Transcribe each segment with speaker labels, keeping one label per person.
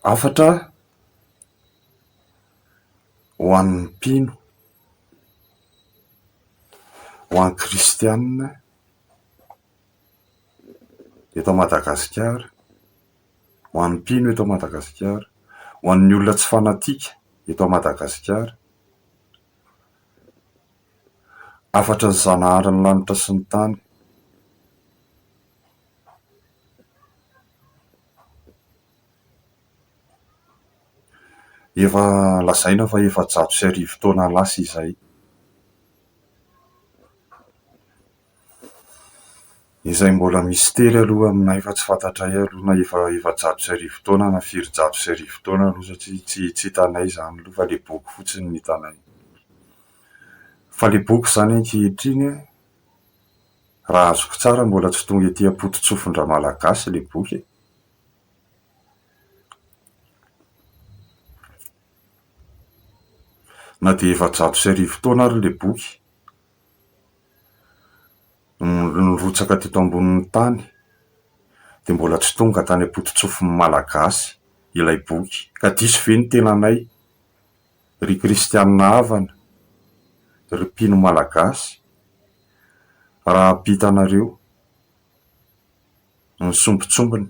Speaker 1: Hafatra ho an'ny mpino, ho an'ny kristiana eto Madagasikara, ho an'ny mpino eto Madagasikara, ho an'ny olona tsy fanatika eto Madagasikara. Hafatry ny Zanaharin'ny lanitra sy ny tany. Efa lazaina fa 1400 taona lasa izay. Izay mbola mistery aloha aminay fa tsy fantatray aloha na efa 1400 taona na firy jato sy arivo taona aloha satria tsy tsy hitanay izany aloha fa ilay boky fotsiny no hitanay. Fa ilay boky izany ankehitriny an, raha azoko tsara mbola tsy tonga ety am-poto-tsofin-dRamalagasy ilay boky e. Na dia 1400 taona ary ilay boky. Nirotsaka teto ambonin'ny tany dia mbola tsy tonga tany am-pototsofin'ny Malagasy ilay boky. Ka diso ve ny tenanay ry kristianina havana, ry mpino Malagasy raha ampitanareo ny sombintsombiny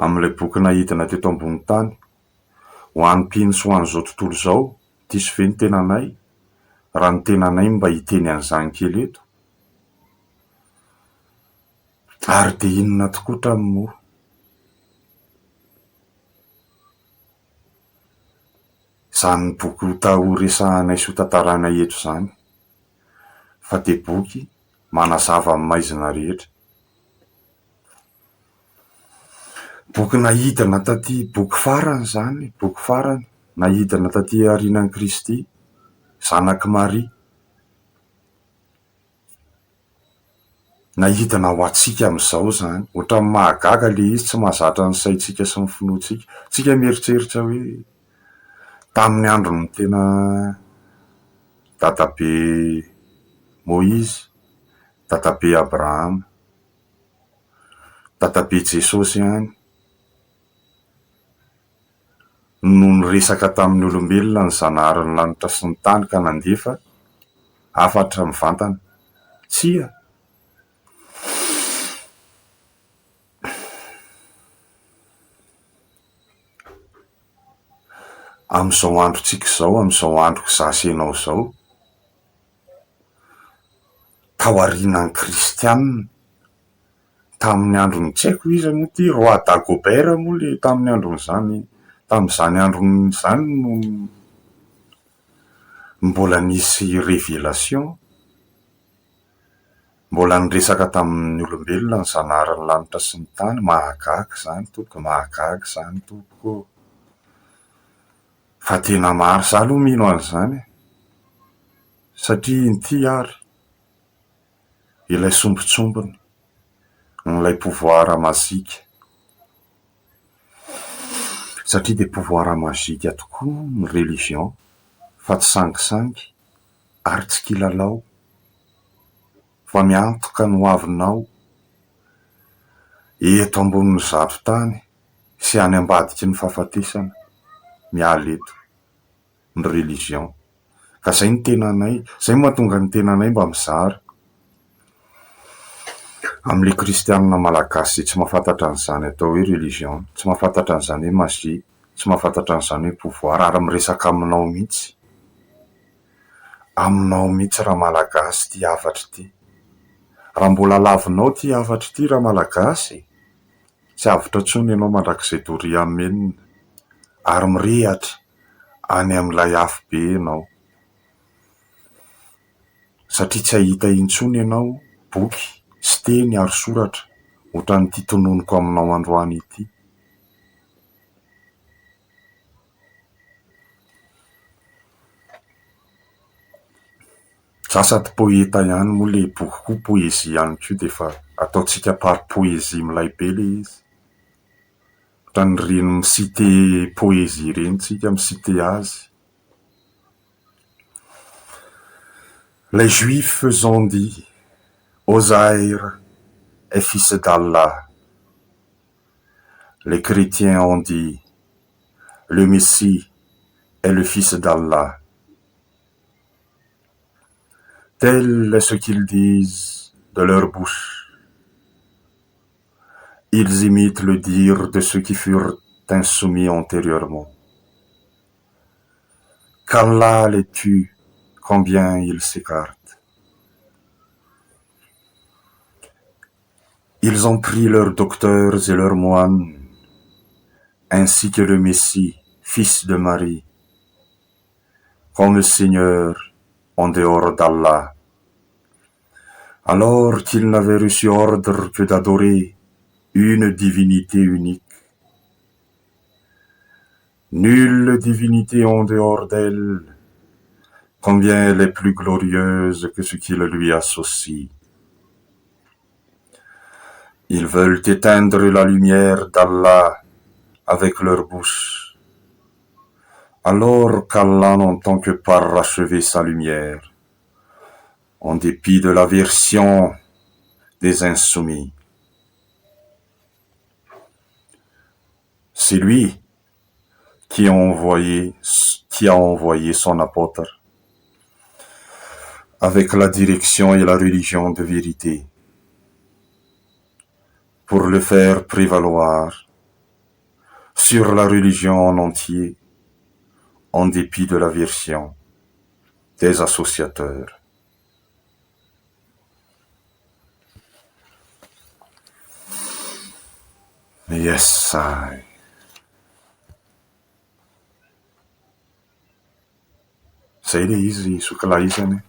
Speaker 1: amin'ilay boky naidina teto ambony tany ho an'ny mpino sy ho an'izao tontolo izao? Diso ve ny tenanay raha ny tenanay no mba hiteny an'izany kely eto? Ary dia inona tokoa trany moa? Izany boky ho resahanay sy ho tantarainay eto izany fa dia boky manazava ny maizina rehetra. Boky naidina taty, boky farany izany, boky farany naidina taty aorianan'i Kristy, zanak'i Maria. Naidina ho antsika amin'izao izany. Ohatran'ny mahagaga ilay izy, tsy mahazatra ny saintsika sy ny finoantsika. Isika mieritreritra hoe tamin'ny andron'ny tena dadabe Moizy, dadabe Abrahama. Dadabe Jesosy ihany no niresaka tamin'ny olombelona ny Zanaharin'ny lanitra sy ny tany ka nandefa hafatra mivantana. Tsia! Amin'izao androntsika izao, amin'izao androko izaho sy ianao izao, taorianan'ny kristianina, tamin'ny andron'ny tsy haiko iza moa ity, roi Dagobert moa ilay tamin'ny andron'izany, tamin'izany androny izany no mbola nisy révélation, mbola niresaka tamin'ny olombelona ny Zanaharin'ny lanitra sy ny tany, mahagaga izany tompoko, mahagaga izany tompoko ô! Fa tena maro, za aloha mino an'izany e! Satria inty ary ilay sombintsombiny, ilay pouvoir magique. Satria dia pouvoir magique tokoa ny religion fa tsy sangisangy ary tsy kilalao fa miantoka ny hoavinao eto ambonin'izato tany sy any ambadiky ny fahafatesana miala eto ny religion ka zay ny tenanay zay no mahatonga ny tenanay mba mizara amle kristianina malagasy zay tsy mahafantatra an'izany atao hoe religion tsy mahafantatra an'izany hoe magie tsy mahafantatra an'izany hoe pouvoir ary miresaka aminao mihitsy aminao mihitsy ramalagasy ity hafatra ity raha mbola lavinao ity hafatra ity ramalagasy Tsy avotra intsony ianao mandrakizay doria Amen ary mirehatra any amin'ilay afobe ianao satria tsy hahita intsony ianao boky sy teny ary soratra ohatran'ity tononiko aminao androany ity. Za sady poeta ihany moa le boky koa poésie ihany koa dia efa ataontsika par poésie milay be le izy. Ohatran'ireny mi-citer poésie ireny tsika mi-citer azy. Les juifs ont dit, Ozair est fils d'Allah. Les chrétiens ont dit, Le Messie est le fils d'Allah. Tel est ce qu'ils disent de leur bouche. Ils imitent le dire de ceux qui furent insoumis antérieurement. Qu'Allah les tue, combien ils s'écartent. Ils ont pris leurs docteurs et leurs moines, ainsi que le Messie, fils de Marie, comme Seigneur en dehors d'Allah, alors qu'ils n'avaient reçu ordre que d'adorer une divinité unique. Nulle divinité en dehors d'elle, combien elle est plus glorieuse que ce qu'ils lui associent. Ils veulent éteindre la lumière d'Allah avec leur bouche, alors qu'Allah n'entend que parachever sa lumière, en dépit de l'aversion des insoumis. C'est lui qui a envoyé, qui a envoyé son apôtre avec la direction et la religion de vérité pour le faire prévaloir sur la religion en entier, en dépit de l'aversion des associateurs. Yes, I. Zay ilay izy sokolahisany e.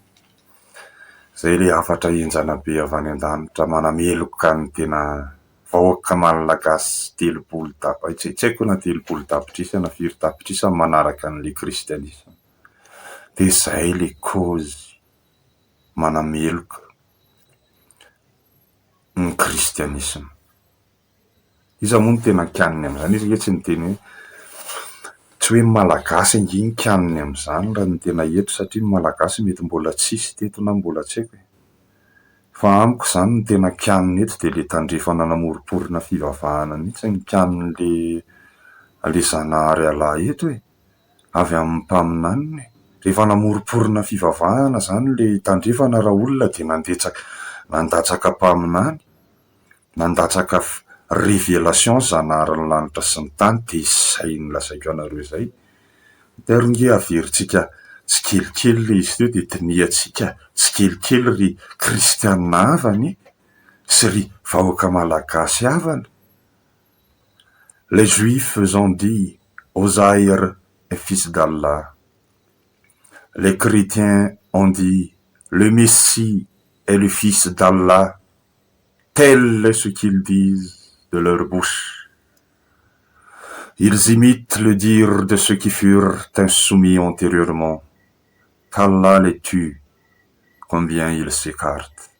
Speaker 1: Zay ilay hafatra henjana be avy any an-danitra manameloka ny tena vahoaka malagasy 30 tap- tsy tsy haiko na 30 tapitrisa na firy tapitrisa manaraka an'ilay kristianisma. Dia izay ilay cause manameloka ny kristianisma. Iza moa no tena kianiny amin'izany? Izy ange tsy niteny hoe tsy hoe ny Malagasy ange no kianiny amin'izany raha ny tena eto satria ny Malagasy mety mbola tsisy teto na mbola tsy haiko e. Fa amiko izany ny tena kianiny eto dia ilay tandrefana namoromporona fivavahana mihitsy ny kianin'ilay ilay Zanahary Allah eto e. Avy amin'ny mpaminaniny e. Rehefa namoromporona fivavahana izany ilay tandrefana raolona dia nandetsaka nandatsaka mpaminany. Nandatsaka révélation Zanaharin'ny lanitra sy ny tany dia izay nolazaiko anareo izay. Ary nge averintsika tsikelikely ilay izy teo dia dinihantsika tsikelikely ry kristiana havana e, sy ry vahoaka malagasy havana. Les juifs ont dit Ozair est fils d'Allah. Les chrétiens ont dit le Messie est le fils d'Allah. Tel est ce qu'ils disent de leur bouche. Ils imitent le dire de ceux qui furent insoumis antérieurement. Qu'Allah les tue, combien ils s'écartent.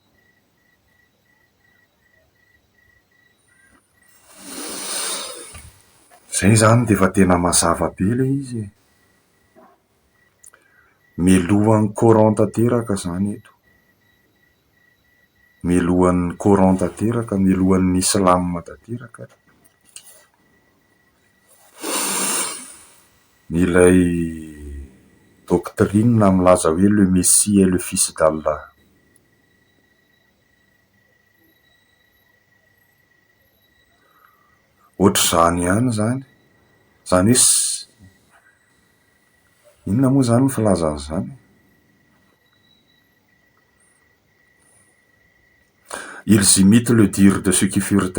Speaker 1: Zay zany dia efa tena mazava be ilay izy e. Melohan'ny Coran tanteraka zany eto. Melohan'ny Coran tanteraka, melohan'ny Islam tanteraka. Ilay doctrine milaza hoe le Messie est le fils d'Allah. Ohatr'izany ihany izany. Izany hoe inona moa izany ny filazana izany? Ils imitent le dire de ceux qui furent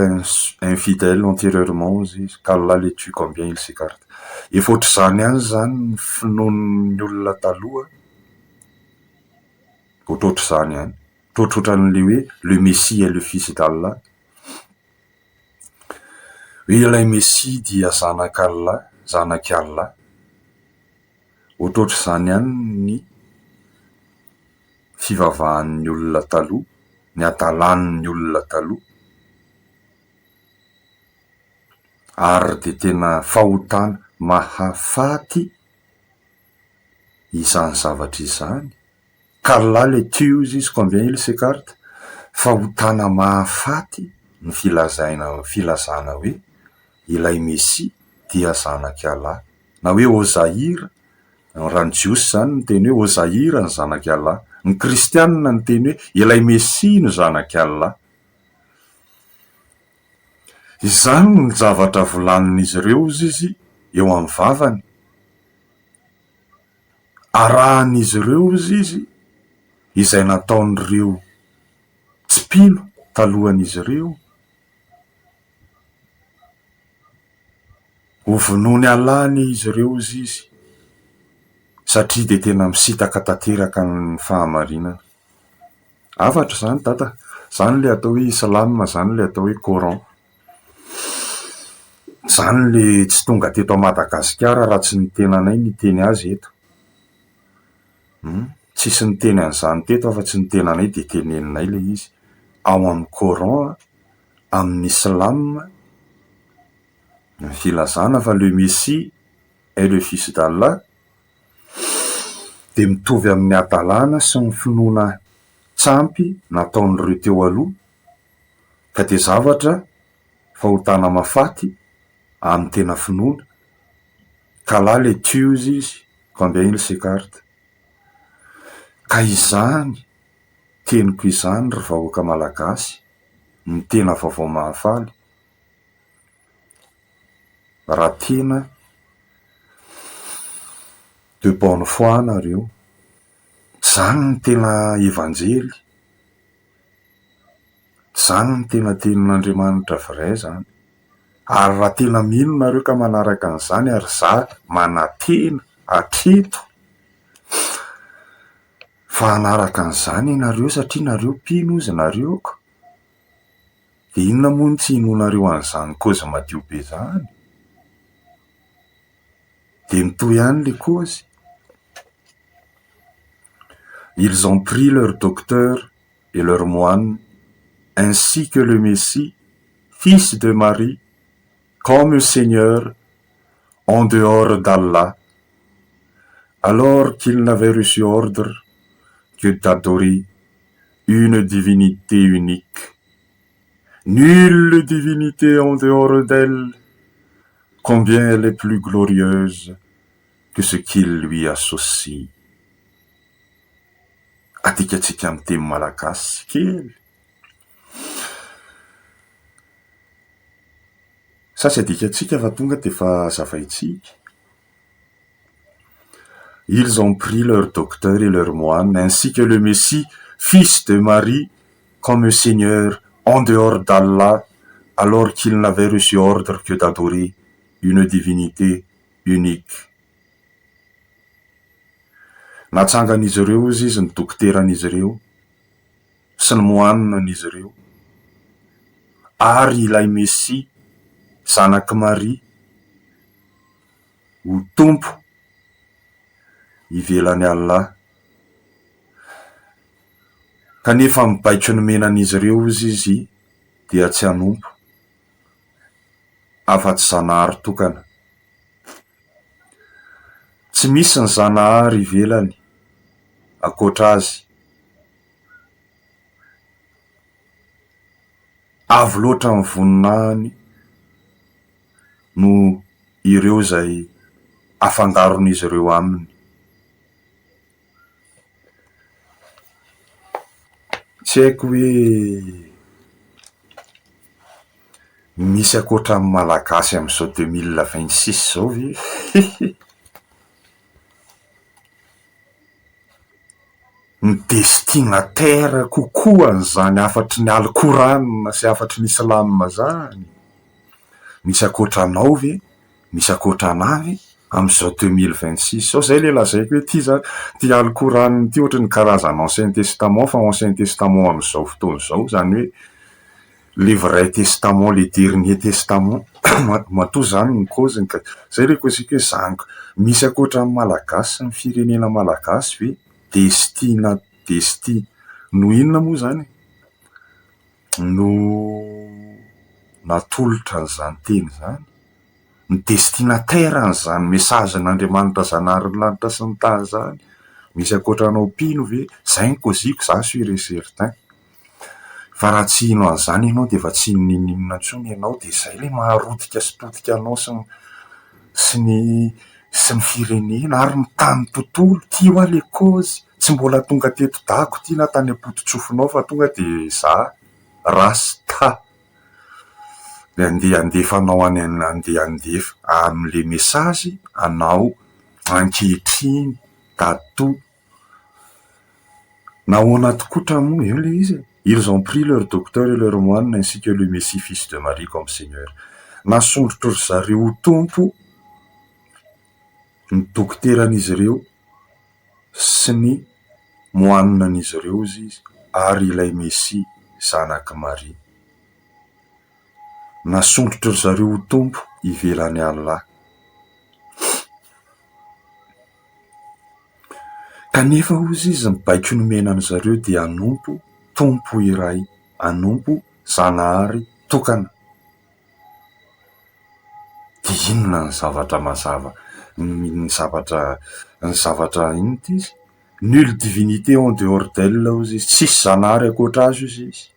Speaker 1: infidèles antérieurement izy qu'Allah les tue combien ils s'écartent. Efa ohatr'izany ihany izany ny finoan'ny olona taloha. Ohatrohatr'izany ihany. Ohatrohatran'ilay hoe le Messie est le fils d'Allah. Hoe ilay Messie dia zanak'Allah, zanak'i Allah. Ohatrohatr'izany ihany ny fivavahan'ny olona taloha, ny hadalan'ny olona taloha. Ary dia tena fahotana mahafaty izany zavatra izany. Qu'Allah les tue hozy izy combien ils s'écartent. Fahotana mahafaty ny filazaina filazana hoe. ilay Mesia dia zanak'i Allah. Na hoe Ozahir, raha ny Jiosy izany niteny hoe Ozahir ny zanak'i Allah. Ny Kristianina niteny hoe ilay Mesia no zanak'i Allah. Izany no zavatra volanin'izy ireo hozy izy eo amin'ny vavany. Arahan'izy ireo hozy izy izay nataon'ireo tsy mpino talohan'izy ireo. Hovonoin'i Allah anie izy ireo hozy izy satria dia tena misintaka tanteraka ny fahamarinana. Hafatra izany dada, izany ilay atao hoe islam, izany ilay atao hoe coran. Izany ilay tsy tonga teto Madagasikara raha tsy ny tenanay niteny azy eto. Hum, tsisy niteny an'izany teto afa-tsy ny tenanay dia teneninay ilay izy. Ao amin'ny coran, amin'ny islam, ny filazana fa le messie est le fils d'Allah dia mitovy amin'ny hadalana sy ny finoana tsampy nataon'ireo teo aloha ka dia zavatra fahotana mahafaty amin'ny tena finoana, qu'Allah les tue hozy izy, combien ils s'écartent. Ka izany teniko izany ry vahoaka malagasy no tena vaovao mahafaly. Raha tena de bonne foi nareo, zany no tena evanjely, zany no tena tenin'Andriamanitra vrai zany, ary raha tena mino nareo ka manaraka an'izany ary za manantena hatreto fa hanaraka an'izany ianareo satria nareo mpino ozy nareo ka. Dia inona moa no tsy hinoanareo an'izany kôzy madio be izany? Dia mitohy ihany ilay kôzy. Ils ont pris leur docteur et leur moine ainsi que le Messie, fils de Marie, comme Seigneur, en dehors d'Allah, alors qu'ils n'avaient reçu ordre que d'adorer une divinité unique. Nulle divinité en dehors d'elle, combien elle est plus glorieuse que ce qu'il lui associe. Adikatsika amin'ny teny malagasy kely. Sa tsy adikatsika fa tonga dia efa hazavaintsika. Ils ont pris leur docteur et leur moine ainsi que le Messie, fils de Marie, comme Seigneur en dehors d'Allah, alors qu'ils n'avaient reçu ordre que d'adorer une divinité unique. Natsangan'izy ireo hozy izy ny dokoteran'izy ireo sy ny moanina-n'izy ireo ary ilay Mesia, zanak'i Maria, ho Tompo ivelan'i Allah. Kanefa ny baiko nomena an'izy ireo hozy izy dia tsy hanompo afa-tsy Zanahary tokana. Tsy misy ny Zanahary ivelany ankoatra Azy. Avo loatra ny voninahiny noho ireo izay afangaron'izy ireo aminy. Tsy haiko hoe misy ankoatran'ny Malagasy amin'izao 2026 izao ve? Ny destinataire kokoa an'izany hafatry ny Al-Quran sy hafatry ny Islam izany, misy ankoatra anao ve? Misy ankoatra anah ve? Amin'izao 2026 izao, izay ilay lazaiko hoe ity izany, ity Al-Quran ity ohatry ny karazana Ancien Testament fa Ancien Testament amin'izao fotoana izao, izany hoe le vrai testament, le dernier testament, matoa izany ny cause-ny ka, izay ilay cause-ko hoe zany, misy ankoatra ny Malagasy sy ny firenena Malagasy ve destina desti no inona moa izany e? No natolotra an'izany teny izany, ny destinataire an'izany message-n'Andriamanitra Zanaharin'ny lanitra sy ny tany izany, misy ankoatra anao mpino ve? Izay ny cause-ko, za sûr et certain. Fa raha tsy hino an'izany ianao dia efa tsy hino n'inon'inona intsony ianao dia izay ilay maha-rotika sy potika anao sy ny sy ny sy ny firenena ary ny tany tontolo. Ity hoa ilay cause, tsy mbola tonga teto Dago ity na tany am-pototsofinao fa tonga dia za Rasta dia andeha handefa anao any andeha handefa amin'ilay message anao ankehitriny tato. Nahoana tokotra moa? Eo ilay izy e! Ils ont pris leur docteur et leur moine ainsi que le Messie fils de Marie comme Seigneur. Nasondrotry ry zareo ho tompo ny dokoteran'izy ireo sy ny moanina-n'izy ireo hozy izy ary ilay Mesia zanak'i Maria. Nasondrotry ry zareo ho tompo ivelan'i Allah. Kanefa hozy izy ny baiko nomena an-dry zareo dia hanompo Tompo iray, hanompo Zanahary tokana. Dia inona ny zavatra mazava, ny zavatra, ny zavatra inona ity izy? Nulle divinité en dehors d'elle hozy izy, tsisy Zanahary ankoatra azy hozy izy.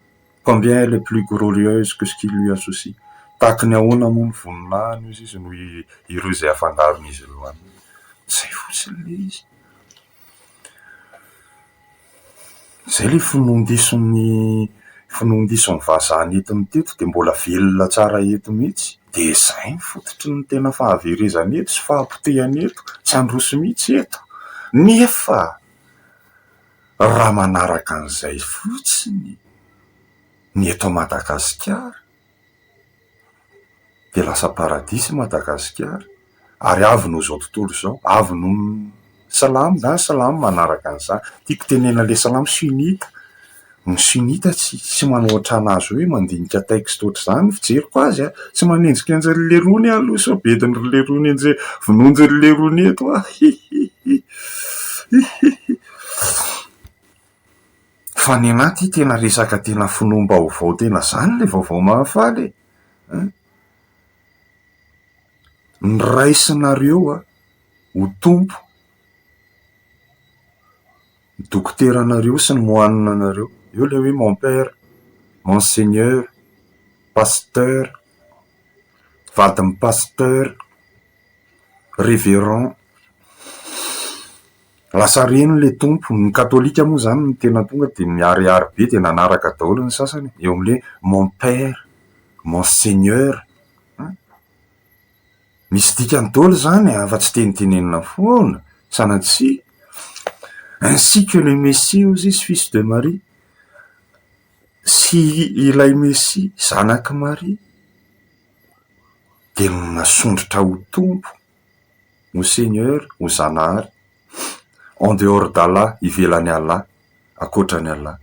Speaker 1: Combien elle est plus glorieuse que ce qui lui associe. Tahaky ny ahoana moa ny voninahiny hozy izy noho ireo izay afangaron'izy ireo aminy. Izay fotsiny ilay izy. Izay ilay finoan-dison'ny finoan-dison'ny vazaha nentiny teto dia mbola velona tsara eto mihitsy. Dia izay no fototry ny tena fahaverezana eto sy fahapotehana eto. Tsy handroso mihitsy eto. Nefa Raha manaraka an'izay fotsiny ny eto Madagasikara dia lasa paradisa i Madagasikara ary avy noho izao tontolo izao, avy noho ny silamo izany, silamo manaraka an'izany. Tiako tenenana ilay silamo sunnita, ny sunnita tsy tsy manao ohatran'azy hoe mandinika texte ohatr'izany ny fijeriko azy a! Tsy manenjika an'izay lerony aho aloha sao bedin'ry lerony an'izay vonoin'ry lerony eto aho hihihi. Hihihi. Fa ny anah ty tena resaka tena finoam-baovao tena zany le vaovao mahafaly e! An! Ny raisinareo a ho tompo ny dokoteranareo sy ny moine nareo, eo le hoe mon père, mon seigneur, pasteur, vadin'ny pasteur, Révérend. Lasa reny le Tompo. Ny katolika moa zany no tena tonga dia miharihary be dia nanaraka daholo ny sasany eo amin'ilay mon père, mon seigneur. An! Misy dikany daholo izany an, fa tsy tenitenenina foana, sanatria. Ainsi que le Messie hozy izy fils de Marie. Sy ilay Messie zanak'i Maria. dia nasondrotra ho Tompo, ho Seigneur, ho Zanahary, en dehors d'Allah, ivelan'i Allah, ankoatran'i Allah.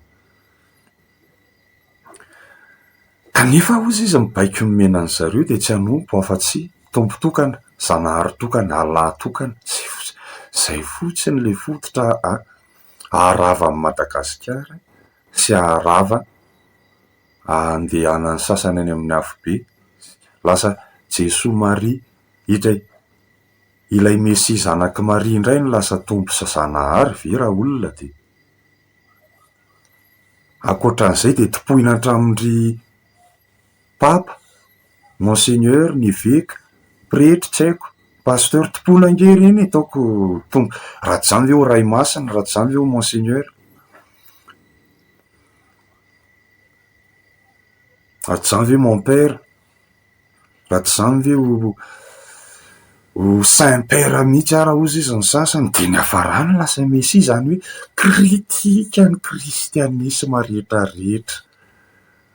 Speaker 1: Kanefa hozy izy ny baiko nomena an-dry zareo dia tsy hanompo afa-tsy Tompo tokana, Zanahary tokana, Allah tokana, izay fotsiny, izay fotsiny ilay fototra haharava an'i Madagasikara sy haharava andehanan'ny sasany any amin'ny afobe. Lasa Jesoa Maria hita ilay Mesia zanak'i Maria indray no lasa Tompo sy Zanahary ve raha olona dia. Ankoatran'izay dia tompoina hatramin-dry Papa, Monseigneur, ny Eveka, Pretra tsy haiko, Pasteur, tompoina ange ireny e, ataoko Tompo, raha tsy izany ve ho Ray Masina, raha tsy izany ve ho Monseigneur. Raha tsy izany ve mon père? Raha tsy izany ve ho ho saint père mihitsy ara hozy izy ny sasany dia niafarany lasa Mesia izany hoe kritika ny kristianisma rehetra rehetra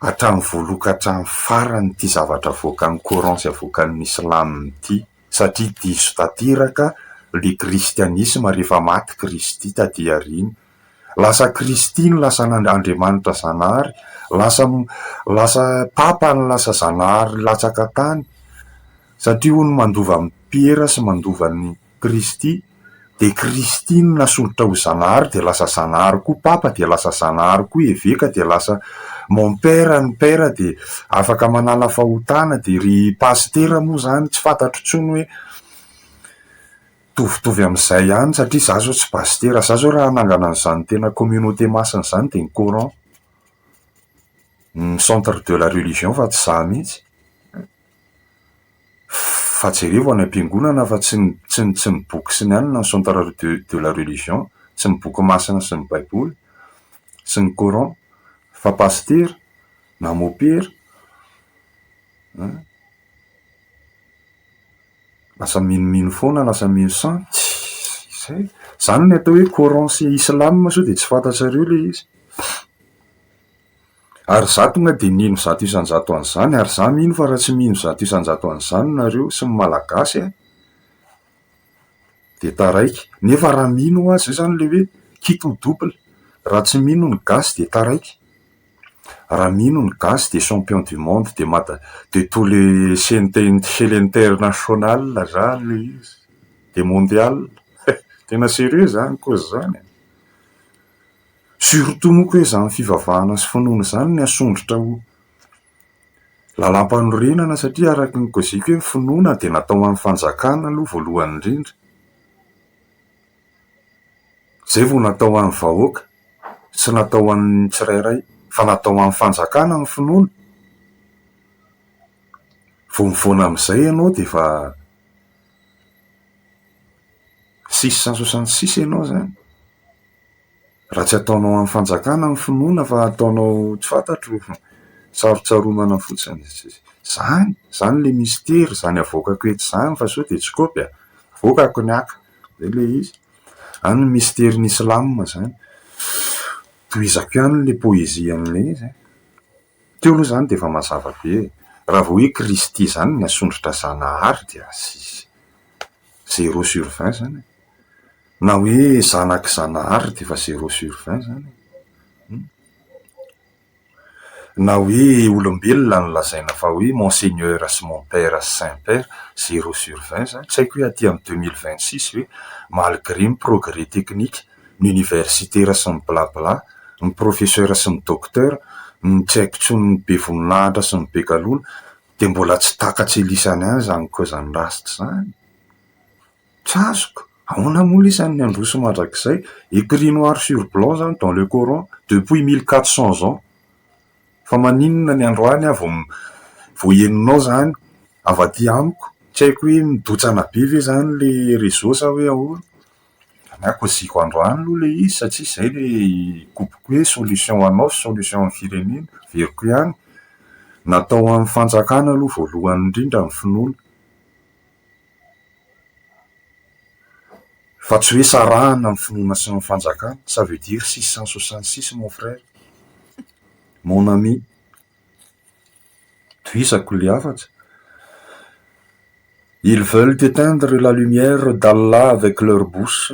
Speaker 1: hatramin'ny voalohany ka hatramin'ny farany ity zavatra avoakan'ny coran sy avoakan'ny islam ity satria diso tanteraka le kristianisma rehefa maty Kristy taty aoriana. Lasa Kristy no lasa Andriamanitra Zanahary, lasa lasa Papa no lasa Zanahary latsaka tany, satria hono mandova an'i Piera sy mandova an'i Kristy, dia Kristy no nasondrotra ho Zanahary dia lasa Zanahary koa Papa dia lasa Zanahary koa Eveka dia lasa Mon Père ny Père dia afaka manala fahotana dia ry Pasitera moa izany tsy fantatro intsony hoe Mitovitovy amin'izay ihany satria za zao tsy pasitera, za zao raha hanangana an'izany tena communauté masina izany dia ny coran. Ny centre de la religion fa tsy za mihitsy. Fa jerevo any am-piangonana fa tsy ny tsy ny tsy ny boky sy ny anona ny centre de de la religion, tsy ny boky masina sy ny baiboly sy ny coran fa pasitera na mopera an! Lasa minomino foana, lasa mino sampy, tsy zay. Zany ny atao hoe coran sy islam sao dia tsy fantatrareo ilay izy. Ary za tonga dia nino 100% an'izany ary za mino fa raha tsy mino 100% an'izany nareo sy ny malagasy a, dia taraiky. Nefa raha mino hoa zay zany le hoe quitte ou double, raha tsy mino ny gasy dia taraiky, raha mino ny gasy dia champion du monde de mada de tous les chaines chaine internationale zany le izy, de mondial, tena sérieux zany cause zany e. Surtout moa koa izany fivavahana sy finoana izany ny asondrotra ho lalàmpanorenana satria araka ny koziko hoe ny finoana dia natao ho an'ny fanjakana aloha voalohany indrindra. Izay vao natao ho an'ny vahoaka, tsy natao ho an'ny tsirairay fa natao ho an'ny fanjakana ny finoana. Vao mivoana amin'izay ianao dia efa 666 ianao izany. Raha tsy ataonao amin'ny fanjakana ny finoana fa ataonao tsy fantatro, sarotsaromana fotsiny. Zany, zany le mistery, zany avoakako eto zany fa sao dia tsy kôpy a! Avoakako ny haka, zay le izy. Any ny misterin'ny islam zany. Tohizako ihany le poésie an'ilay izy a. Teo aloha zany dia efa mazava be e. Raha vao hoe Kristy zany ny asondrotra Zanahary dia zéro sur vingt zany e. Na hoe zanak'i Zanahary dia efa zéro sur vingt zany e. Na hoe olombelona no lazaina fa hoe mon seigneur sy mon père sy saint père, zéro sur vingt zany. Tsy haiko hoe aty amin'ny 2026 ve, malgré ny progrès technique, ny universitaire sy ny blabla, ny professeur sy ny docteur, ny tsy haiko intsony ny be voninahitra sy ny be galona, dia mbola tsy takatsy elisany any izany cause-n'ny rasta izany. Tsy azoko. Ahoana moa lisany ny handroso mandrakizay? Écrit noir sur blanc zany dans le coran depuis 1400 ans. Fa maninona ny androany aho vao vao henonao zany avy aty amiko? Tsy haiko hoe midotsana be ve zany le réseau sa hoe ahoana? Ny ahy kôziko androany aloha le izy satria zay le koboko hoe solution ho anao sy solution ho an'ny firenena. Averiko ihany, natao ho an'ny fanjakana aloha voalohany indrindra ny finoana. Fa tsy hoe sarahana ny finoana sy ny fanjakana, ça veut dire 666 mon frère, mon ami. Tohizako le hafatra. Ils veulent éteindre la lumière d'Allah avec leur bouche,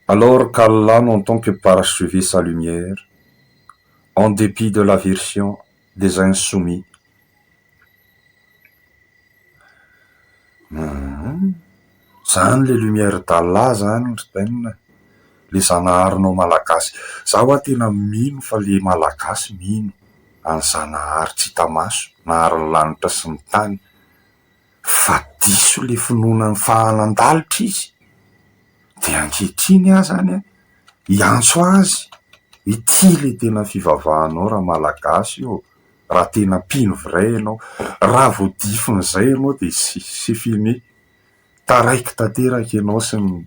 Speaker 1: alors qu'Allah n'entend que parachever sa lumière, en dépit de l'aversion des insoumis. Zany le lumière d'Allah zany ry Ben, le zanaharinao malagasy. Za hoa tena mino fa le malagasy mino an'i Zanahary tsy hita maso, nahary ny lanitra sy ny tany. Fa diso le finoana ny fahanan-dalitra izy. Dia ankehitriny aho zany an, hiantso azy, ity le tena fivavahanao raha malagasy ô. Raha tena mpino vrai ianao, raha vao difon'izay ianao dia c'est fini, taraiky tanteraka ianao sy ny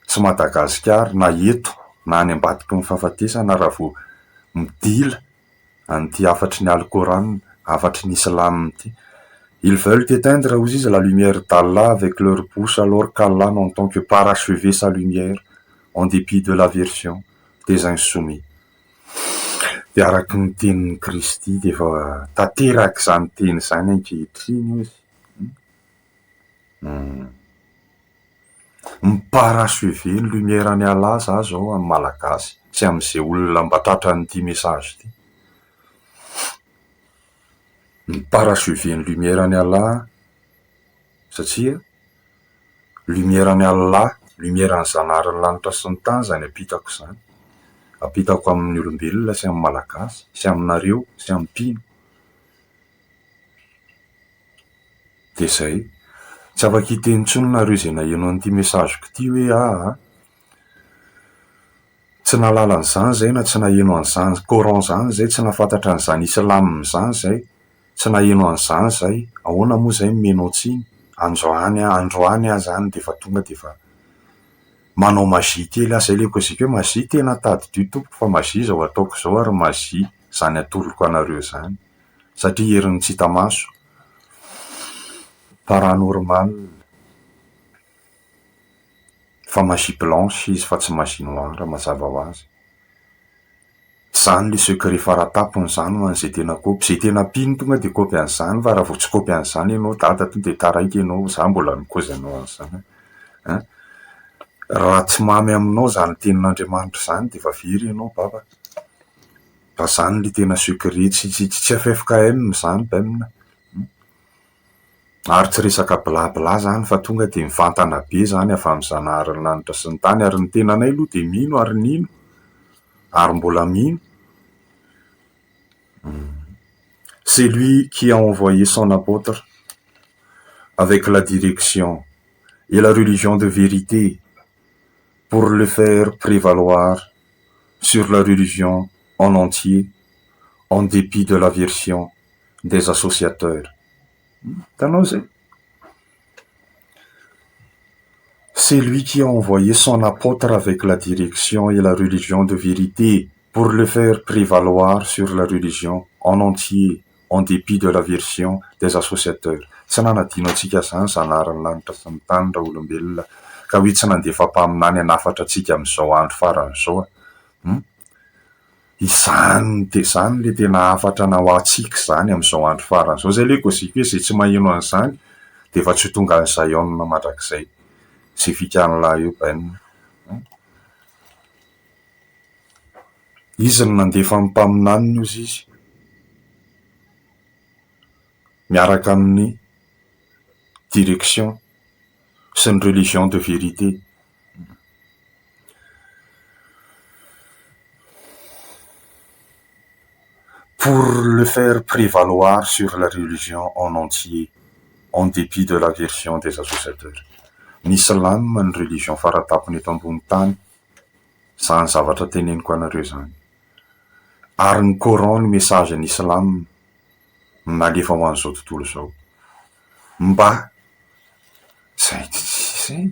Speaker 1: sy Madagasikara na eto na any ambadiky ny fahafatesana raha vao midila an'ity hafatry ny Al-Coran, hafatry ny Islam ity. Ils veulent éteindre hozy izy la lumière d'Allah avec leur bouche alors qu'Allah n'entend que parachever sa lumière en dépit de l'aversion des insoumis. Dia araka ny tenin'i Kristy dia efa tanteraka izany teny izany ankehitriny izy. Mi-parachever ny lumière an'i Allah za zao amin'ny Malagasy sy amin'izay olona mba tratran'ity message ity. Mi-parachever ny lumière an'i Allah satria Lumière an'i Allah, lumière an'i Zanaharin'ny lanitra sy ny tany izany ampitako izany. Ampitako amin'ny olombelona sy amin'ny Malagasy sy aminareo sy amin'ny mpino. Dia izay. Tsy afaka hiteny intsony nareo izay naheno an'ity message-ko ity hoe aa. Tsy nahalala an'izany izay na tsy naheno an'izany Coran izany izay, tsy nahafantatra an'izany Islam izany izay, tsy naheno an'izany izay, ahoana moa izay no omenao tsiny? Androany aho, androany aho izany dia efa tonga dia efa manao magie kely aho, izay ilay koziko hoe magie tena tadidio tompoko fa magie izao ataoko izao ary magie izany atoloko anareo izany satria herin'ny tsy hita maso, paranormal. Fa magie blanche izy fa tsy magie noire mazava ho azy. Zany le secret faratapony zany ho an'izay tena kôpy. Zay tena mpino tonga de kôpy an'izany fa raha vao tsy kôpy an'izany ianao dada tonga de taraiky ianao, za mbola mikozy anao an'izany an. Raha tsy mamy aminao zany tenin'Andriamanitra zany de efa very ianao baba. Fa zany le tena secret tsy tsy tsy ffkm zany bem. Ary tsy resaka bla bla zany fa tonga dia mivantana be zany avy amin'ny Zanaharin'ny lanitra sy ny tany ary ny tenanay aloha dia mino ary nino ary mbola mino. C'est lui qui a envoyé son apôtre avec la direction et la religion de vérité pour le faire prévaloir sur la religion en entier en dépit de l'aversion des associateurs. Hitanao izay? C'est lui qui a envoyé son apôtre avec la direction et la religion de vérité pour le faire prévaloir sur la religion en entier en dépit de l'aversion des associateurs. Tsy nanadino antsika izany Zanaharin'ny lanitra sy ny tany raolombelona ka hoe tsy nandefa mpaminany hanafatra antsika amin'izao andro farany izao. Hum? Izany dia izany ilay tena hafatra na ho antsika izany amin'izao andro farany izao. Izay ilay koziko hoe izay tsy maheno an'izany dia efa tsy ho tonga any Zion mandrakizay. Izay fikan'lah eo Ben a. Izy no nandefa ny mpaminaniny hozy izy. Miaraka amin'ny direction sy ny religion de vérité. Pour le faire prévaloir sur la religion en entier, en dépit de l'aversion des associateurs. Ny islam no religion faratampony eto ambony tany, izany zavatra teneniko anareo izany. Ary ny coran no message ny islam nalefa ho an'izao tontolo izao. Mba izay izay.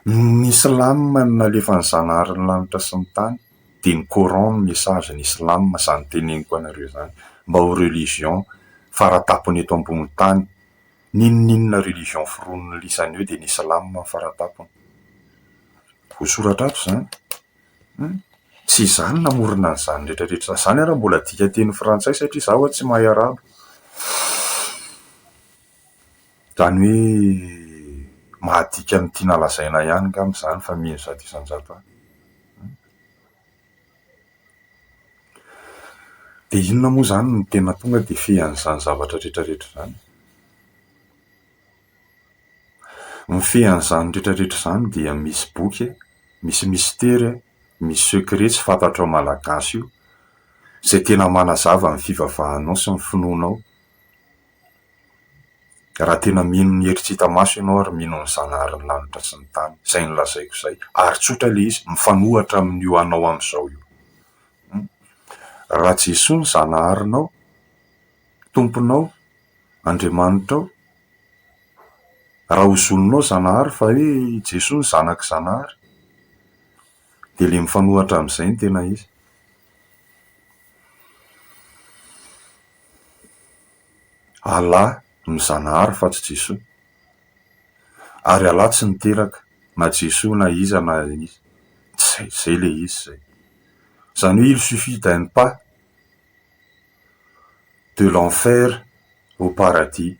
Speaker 1: Ny Islam no nalefan'ny Zanahary ny lanitra sy ny tany dia ny Coran no message ny Islam izany teneniko anareo izany mba ho religion faratapony eto ambony tany n'inon'inona religion foroniny lisany eo dia ny Islam no faratapony voasoratra ato izany hum tsy izaho no namorona an'izany rehetra rehetra izany ary mbola adika teny frantsay satria izaho tsy mahay arabo. Izany hoe mahadika ny tiana lazaina ihany angamba izany fa mino 100% aho. Dia inona moa izany no tena tonga dia fehan'izany zavatra rehetra rehetra izany? Ny fehan'izany rehetra rehetra izany dia misy boky, misy mistery, misy secret tsy fantatrao malagasy io, izay tena manazava ny fivavahanao sy ny finoanao. Raha tena mino ny hery tsy hita maso ianao ary mino ny Zanaharin'ny lanitra sy ny tany. Izay nolazaiko izay. Ary tsotra ilay izy, mifanohitra amin'io anao amin'izao io. Raha Jesoa no Zanaharinao, Tomponao, Andriamanitrao, raha hozoninao Zanahary fa hoe Jesoa no zanak'i Zanahary, dia ilay mifanohitra amin'izay no tena izy. Allah no Zanahary fa tsy Jesoa. Ary Allah tsy niteraka na Jesoa na iza na iza. Tsy zay, zay le izy zay. Zany hoe il suffit d'un pas de l'enfer au paradis,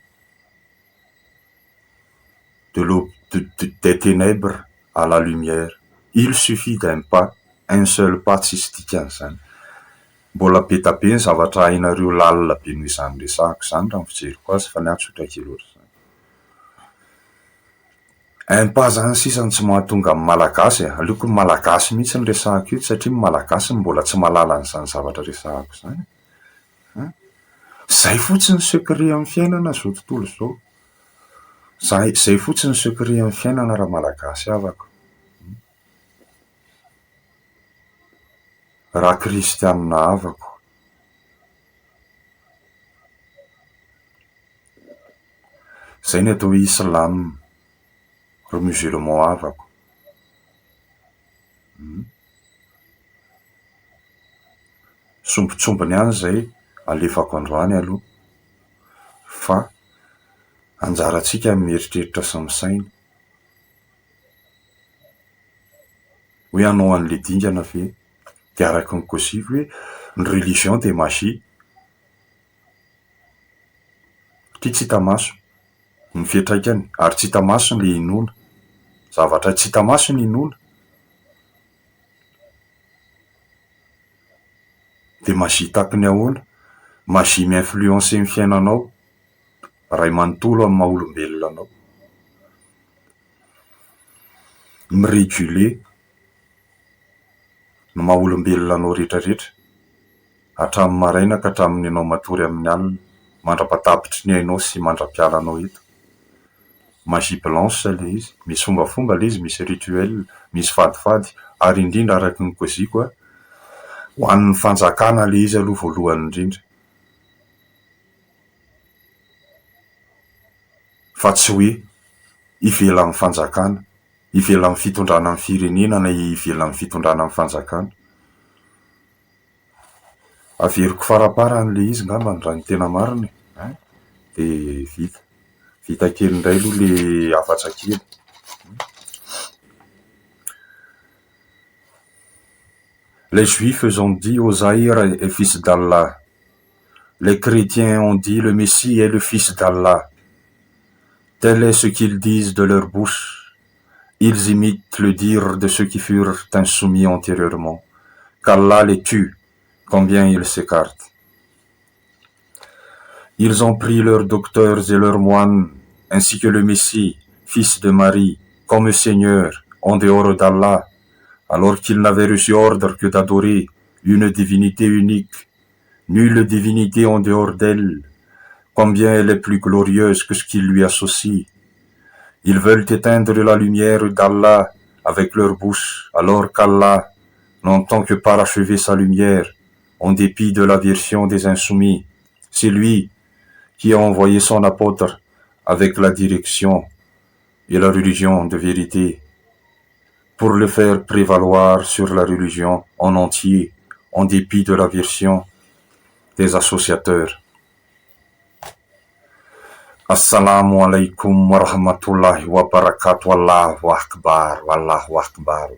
Speaker 1: de l'eau des ténèbres à la lumière. Il suffit d'un pas, un seul pas tsisy dikany zany. Mbola be da be ny zavatra hainareo lalina be noho izany resahako izany raha ny fijeriko azy fa ny ahy tsotra kely ohatr'izany. Un pas zany sisa no tsy mahatonga ny malagasy e! Aleoko ny malagasy mihitsy no resahako eto satria ny malagasy no mbola tsy mahalala an'izany zavatra resahako izany e! Zay fotsiny ny secret amin'ny fiainana izao tontolo izao. Zay, zay fotsiny ny secret amin'ny fiainana raha malagasy havako. Raha kristianina havako. Izay ny atao hoe islam, ry musulman havako. Sombintsombiny ihany izay alefako androany aloha fa anjarantsika ny mieritreritra sy misaina. Hoe hanao an'ilay dingana ve? Dia araka ny kôziko hoe ny religion dia magie. Satria tsy hita maso ny fiantraikany ary tsy hita maso ilay inoana. Zavatra tsy hita maso ny inoana. Dia magie tahaky ny ahoana? Magie mi-influencer ny fiainanao iray manontolo amin'ny maha olombelona anao. Mi-réguler ny maha olombelona anao rehetra rehetra, hatramin'ny maraina ka hatramin'ny ianao matory amin'ny alina, mandra-patapitry ny ainao sy mandra-pialanao eto. Magie blanche ilay izy, misy fombafomba ilay izy, misy rituel, misy fadifady, ary indrindra araka ny koziko ho an'ny fanjakana ilay izy aloha voalohany indrindra. Fa tsy hoe ivelan'ny fanjakana, ivelan'ny fitondrana ny firenena na ivelan'ny fitondrana ny fanjakana. Averiko faraparany ilay izy angambany raha ny tena marina e! Ein! Dia vita. Vita kely indray aloha ilay hafatra kely. Les juifs ont dit Ozaïr est fils d'Allah. Les chrétiens ont dit le Messie est le fils d'Allah. Tel est ce qu'ils disent de leur bouche. Ils imitent le dire de ceux qui furent insoumis antérieurement. Qu'Allah les tue, combien ils s'écartent. Ils ont pris leurs docteurs et leurs moines, ainsi que le Messie, fils de Marie, comme Seigneur, en dehors d'Allah, alors qu'ils n'avaient reçu ordre que d'adorer une divinité unique, nulle divinité en dehors d'elle, combien elle est plus glorieuse que ce qu'ils lui associent. Ils veulent éteindre la lumière d'Allah avec leur bouche, alors qu'Allah n'entend que parachever sa lumière, en dépit de l'aversion des insoumis. C'est lui qui a envoyé son apôtre avec la direction et la religion de vérité pour le faire prévaloir sur la religion en entier, en dépit de l'aversion des associateurs. Assalamu alaikum wa rahmatullahi wa barakatuh Allahu akbar Allahu akbar.